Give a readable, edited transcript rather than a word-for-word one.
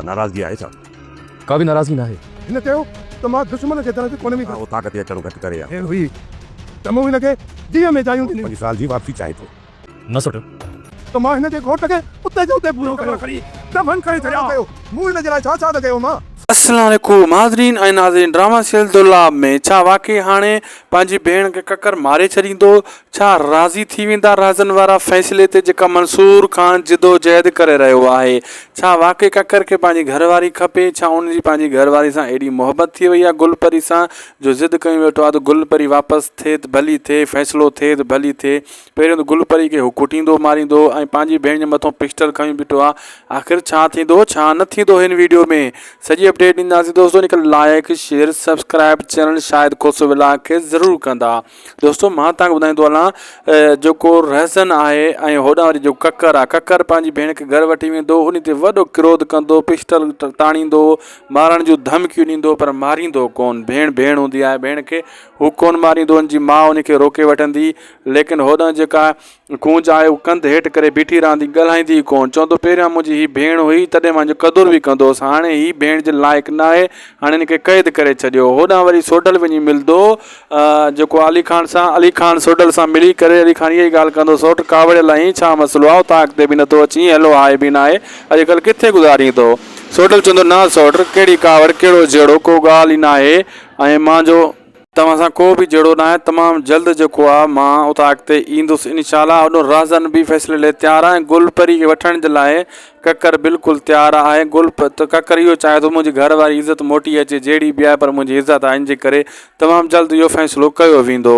ڪا ناراضگي آهي ڇا؟ ڪا به ناراضگي ناهي. هن چيو ته مان دشمن جي در تي ڪونه ويندس. اوطاق تي اچڻ گهٽ ڪري ها. خير هئي ته مون هن کي جيء ۾ جايون ڏنيون. پنهنجي زال جي واپسي چاهي ٿو. نه سوٽ. ته مان هن جي گهوٽ کي اتي جو اتي پورو ڪيو. دفن ڪري ڇڏيان. مون هن جي لاء ڇا ڇا نه ڪيو مان. السلام عليڪم حاضرين ۽ ناظرين ڊراما سيريل دولاب ۾ ڇا واقعي هاڻي پنهنجي ڀيڻ کي ڪڪر ماري ڇڏيندو ڇا راضي ٿي ويندا رازن وارا فيصلي تي جيڪا منصور خان جدوجهد ڪري رهيو آهي ڇا واقعي ڪڪر کي پنهنجي گهر واري کپي ڇا ان جي پنهنجي گهر واري سان ايڏي محبت ٿي وئي آهي گل پري سان جو ضد ڪيون ويٺو آهي ته گل پري واپس ٿئي ته ڀلي ٿئي فيصلو ٿئي ته ڀلي ٿئي پهريون ته گل پري کي هو ڪٽيندو ماريندو ۽ پنهنجي ڀيڻ جي مٿون پسٽل کنيو بيٺو آ آخر ڇا ٿيندو ڇا نه ٿيندو هن ويڊيو ۾ سڄي اپڊيٽ ڏينداسين دوستو ان ڪري like share subscribe channel Shahid Khoso vlog کي ضرور ڪندا دوستو مان تان ٻڌائيندو هلان جيڪو رهزن آهي ۽ هوڏانهن وري جو ڪڪر آ ڪڪر پنهنجي ڀيڻ کي گهر وٺي ويندو ان تي وڏو ڪروڌ ڪندو پسٽل تاڻيندو مارڻ جون ڌمڪيون ڏيندو پر ماريندو ڪون ڀيڻ ڀيڻ هوندي آهي ڀيڻ کي هو ڪونه ماريندو، ان جي ماء ان کي روڪي وٺندي، ليڪن هوڏانهن جيڪا ڪونج آهي اها ڪنڌ هيٺ ڪري بيٺي رهندي، ڳالهائيندي ئي ڪونه. چوندو، پهريان منهنجي هي ڀيڻ هئي، تڏهن مان ان جو قدر به ڪندو هوس، هاڻي هي ڀيڻ جي لائق ناهي، هاڻي هن کي قيد ڪري ڇڏيو. هوڏانهن وري سوڍل وڃي ملندو، جيڪو علي خان سان، علي خان سوڍل سان ملي ڪري علي خان اها ئي ڳالهه ڪندو، سوٽ ڪاوڙيل آهين، ڇا مسئلو آهي، اوطاق تي به نٿو اچين، هيلو هاء به ناهي، اڄڪلهه ڪٿي گذارين ٿو؟ سوڍل چوندو، نه سوٽ، ڪهڙي ڪاوڙ، ڪهڙو جهيڙو، ڪو ڳالهه ئي ناهي، ۽ مان جو توهان سان ڪو به جهيڙو ناهي تمام جلد جيڪو آ مان اوطاق تي ايندس انشاء الله هوڏو رهزن به فيصلي لئي تيار آ ۽ گل پري کي وٺڻ جي لاء ڪڪر بلڪل تيار آهي گل ڪڪر اهو چاهي ٿو منهنجي گهر واري عزت موٽي اچي جهڙي به آهي پر منهنجي عزت آ ان جي ڪري تمام جلد اهو فيصلو ڪيو ويندو.